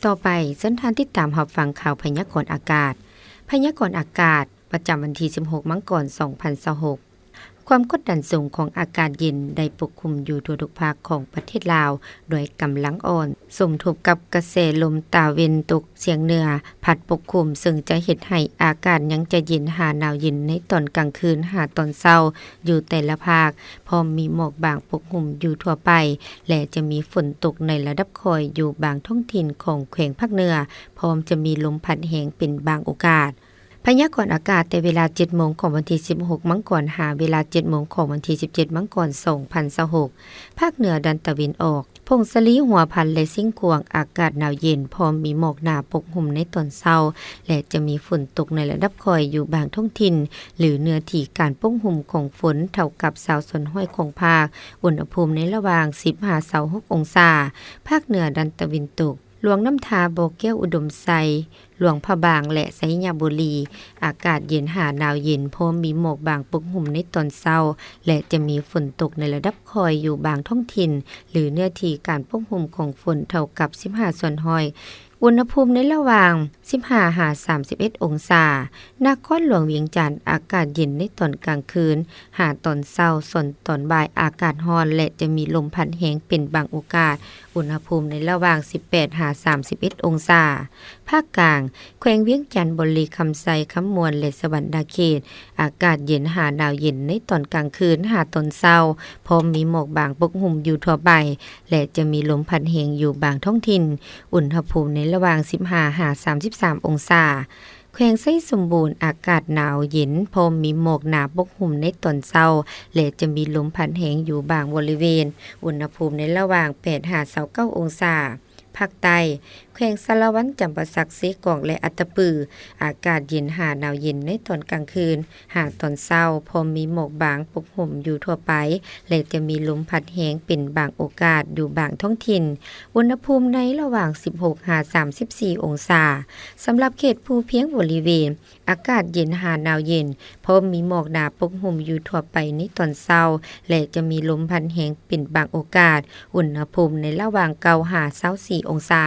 ຕໍ່ໄປ, ເຊີນທ່ານຕິດຕາມຮັບຟັງຂ່າວພະຍາກອນອາກາດ. ພະຍາກອນອາກາດ ປະຈຳວັນທີສິບຫົກ ມັງກອນ ສອງພັນຊາວຫົກ. ຄວາມກົດດັນສູງຂອງອາກາດເຢັນໄດ້ປົກຄຸມຢູ່ທົ່ວທຸກພາກຂອງປະເທດລາວ ດ້ວຍກຳລັງອ່ອນ, ສົມທົບກັບກະແສລົມຕາເວັນຕົກສຽງເໜືອພັດປົກຄຸມ, ເຊິ່ງຈະເຮັດໃຫ້ອາກາດຍັງຈະເຢັນຫາໜາວເຢັນໃນຕອນກາງຄືນຫາຕອນເຊົ້າຢູ່ແຕ່ລະພາກ, ພ້ອມມີໝອກບາງປົກຫຸ້ມຢູ່ທົ່ວໄປ ແລະ ຈະມີຝົນຕົກໃນລະດັບຄ່ອຍຢູ່ບາງທ້ອງຖິ່ນຂອງແຂວງພາກເໜືອ, ພ້ອມຈະມີລົມພັດແຮງເປັນບາງໂອກາດ. ພະຍາກອນອາກາດແຕ່ເວລາເຈັດໂມງຂອງວັນທີສິບຫົກ ມັງກອນ ຫາເວລາເຈັດໂມງຂອງວັນທີສິບເຈັດ ມັງກອນ ສອງພັນຊາວຫົກ. ພາກເໜືອດ້ານຕາເວັນອອກ, ຜົ້ງສາລີ, ຫົວພັນ ແລະ ຊຽງຂວາງ ອາກາດໜາວເຢັນ, ພ້ອມມີໝອກໜາປົກຫຸ້ມໃນຕອນເຊົ້າ ແລະ ຈະມີຝົນຕົກໃນລະດັບຄ່ອຍຢູ່ບາງທ້ອງຖິ່ນ ຫຼື ເນື້ອທີ່ການປົກຫຸ້ມຂອງຝົນເທົ່າກັບຊາວສ່ວນຮ້ອຍຂອງພາກ, ອຸນຫະພູມໃນລະຫວ່າງສິບຫາຊາວຫົກອົງສາ. ພາກເໜືອດ້ານຕາເວັນຕົກ, ຫຼວງນ້ຳທາ, ບໍ່ແກ້ວ, ອຸດົມໄຊ, ຫຼວງພະບາງ ແລະ ໄຊຍະບູລີ, ອາກາດເຢັນຫາໜາວເຢັນ, ພ້ອມມີໝອກບາງປົກຫຸ້ມໃນຕອນເຊົ້າ ແລະ ຈະມີຝົນຕົກໃນລະດັບຄ່ອຍຢູ່ບາງທ້ອງຖິ່ນ ຫຼື ເນື້ອທີ່ການປົກຫຸ້ມຂອງຝົນເທົ່າກັບສິບຫ້າສ່ວນຮ້ອຍ, ອຸນຫະພູມໃນລະຫວ່າງສິບຫ້າຫາສາມສິບເອັດອົງສາ. ນະຄອນຫຼວງວຽງຈັນ, ອາກາດເຢັນໃນຕອນກາງຄືນຫາຕອນເຊົ້າ, ສ່ວນຕອນບ່າຍອາກາດຮ້ອນ ແລະ ຈະມີລົມພັດແຮງເປັນບາງໂອກາດ, ອຸນຫະພູມໃນລະຫວ່າງສິບແປດຫາສາມສິບເອັດອົງສາ. ພາກກາງ, ແຂວງວຽງຈັນ, ບໍລິຄຳໄຊ, ຄຳມ່ວນ ແລະ ສະຫວັນນະເຂດ, ອາກາດເຢັນຫາໜາວເຢັນໃນຕອນກາງຄືນຫາຕອນເຊົ້າ, ພ້ອມມີໝອກບາງປົກຫຸ້ມຢູ່ທົ່ວໄປ ແລະ ຈະມີລົມພັດແຮງຢູ່ບາງທ້ອງຖິ່ນ, ອຸນຫະພູມໃນລະຫວ່າງສິບຫ້າຫາສາມສິບສາມອົງສາ. ແຂວງໄຊສົມບູນ, ອາກາດໜາວເຢັນ, ພ້ອມມີໝອກໜາປົກຫຸ້ມໃນຕອນເຊົ້າ ແລະ ຈະມີລົມພັດແຮງຢູ່ບາງບໍລິເວນ, ອຸນຫະພູມໃນລະຫວ່າງແປດຫາຊາວເກົ້າອົງສາ. ພາກໃຕ້, ແຂວງສາລະວັນ, ຈຳປາສັກ, ເຊກອງ ແລະ ອັດຕະປື, ອາກາດເຢັນຫາໜາວເຢັນໃນຕອນກາງຄືນຫາຕອນເຊົ້າ, ພໍມີໝອກບາງປົກຫຸ້ມຢູ່ທົ່ວໄປ ແລະ ຈະມີລົມພັດແຮງເປັນບາງໂອກາດຢູ່ບາງທ້ອງຖິ່ນ, ອຸນຫະພູມໃນລະຫວ່າງສິບຫົກຫາສາມສິບສີ່ອົງສາ. ສຳລັບເຂດພູພຽງບໍລິເວນ, ອາກາດເຢັນຫາໜາວເຢັນ, ພ້ອມມີໝອກໜາປົກຫຸ້ມຢູ່ທົ່ວໄປໃນຕອນເຊົ້າ ແລະ ຈະມີລົມພັດແຮງເປັນບາງໂອກາດ, ອຸນຫະພູມໃນລະຫວ່າງເກົ້າຫາຊາວສີ່ອົງສາ.